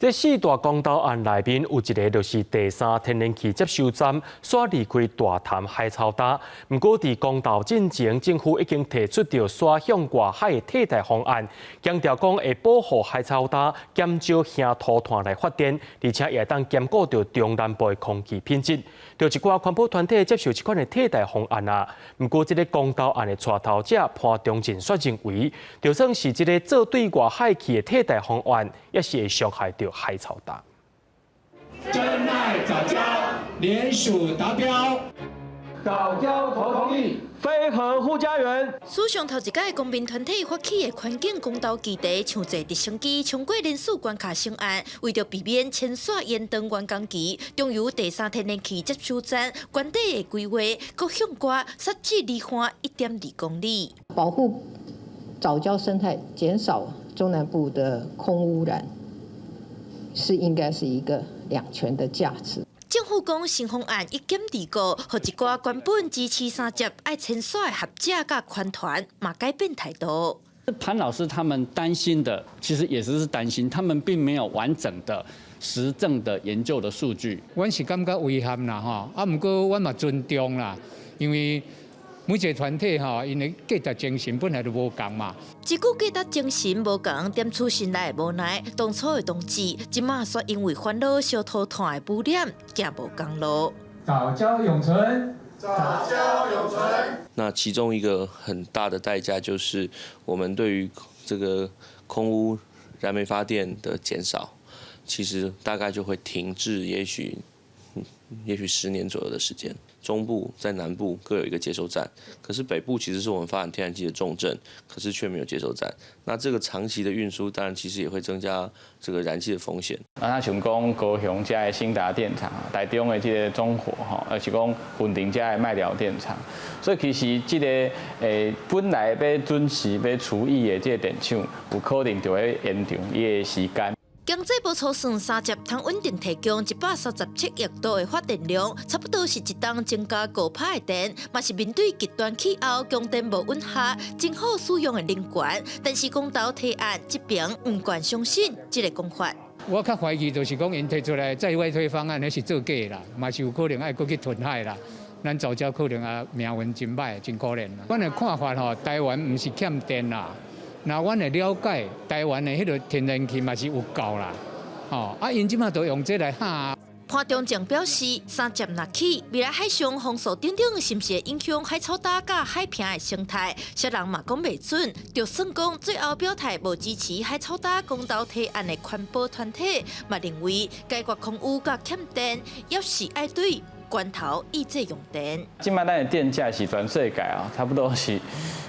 這四大公投案內面有一个就是第三天然氣接收站，煞離開大潭海草礁。毋過佇公投進前，政府已經提出著徙向外海的替代方案，強調講會保護海草礁，減少燃塗炭來發電，而且也會當兼顧著中南部的空氣品質。著一寡環保團體接受這款的替代方案啊。毋過這个公投案的帶頭者潘忠政煞認為，就算是這个做對外海去的替代方案，也是會傷害著海草礁。珍愛藻礁，聯署達標。藻礁投同意，非核護家園。史上頭一擺公民團體發起的環境公投議題，像坐直升機衝過聯署關卡成案，為著避免遷徙延長完工期，中油第三天然氣接收站關底的規劃，閣向外設置離岸1.2公里。保護藻礁生態，減少中南部的空污染，是應該是一個兩全的價值。政府講新方案一減二顧，予一寡原本支持三接愛遷徙的學者佮環團嘛改變態度。潘老師他們擔心的，其實也只是擔心，他們並沒有完整的實證的研究的數據。阮是感覺遺憾啦，吼，啊，毋過阮嘛尊重啦，因為每一個團體吼，𪜶的價值精神本來就無仝嘛。這句價值精神無仝，點出心內的無奈。當初的同志，這馬煞因為煩惱燒塗炭的污染，行無仝路。藻礁永存，藻礁永存。那其中一個很大的代價就是我們對於這個空污燃煤發電的減少，其實大概就會停滯，也許10年左右的時間。中部在南部各有一個接收站，可是北部其實是我們發展天然氣的重鎮，可是卻沒有接收站。那這個長期的運輸，當然其實也會增加這個燃氣的風險。啊，像講高雄遮的興達電廠，台中的這个中火吼，抑是講雲林遮的麥寮電廠，所以其實這个本來欲準時欲除役的這个電廠，有可能就會延長伊的時間。經濟部粗算三接通穩定提供137億度的發電量，差不多是一冬增加5%的電，嘛是面對極端氣候供電無穩下，真好使用的能源。但是公投提案這爿毋願相信這个講法。我較懷疑就是講，𪜶提出來再外推方案，彼是做假啦，嘛是有可能愛閣去吞海啦。咱藻礁可能也命運真歹，真可憐啦。阮的看法吼，台灣毋是欠電啦。若阮的了解，台灣的彼个天然氣嘛是有夠啦，吼啊，𪜶這馬都用這來嚇。潘忠政表示，三接若起，未來海上風速等等，是毋是會影響海草礁佮海坪的生態？啥人嘛講袂準。就算講最後表態無支持海草礁公投提案的環保團體，嘛認為解決空污佮欠電，猶是愛對源頭抑制用電。這擺咱的電價是全世界啊，差不多是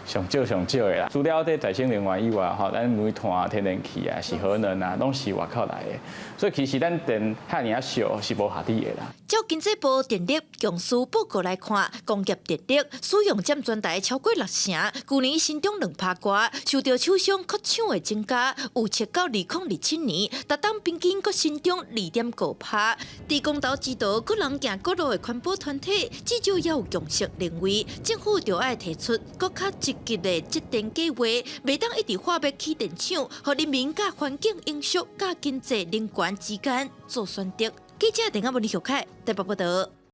上少上少的啦。除了這再生能源以外，吼，咱煤炭、天然氣啊，是核能啊，攏是外口來的。所以其實咱電遐爾仔俗是無合理的啦。照經濟部電力公司報告來看，工業電力使用佔全台超過六成，舊年成長2%外，受著廠商擴廠的增加，預測到2027年，逐冬平均閣成長2.5%。佇公投指導各人行各路的環保團體，至少也有共識，認為政府著愛提出閣較積極的節電計劃，袂當一直喊欲起電廠，予人民佮環境永續佮經濟能源之間做選擇。記者鄧阿文、李小凱台北報導。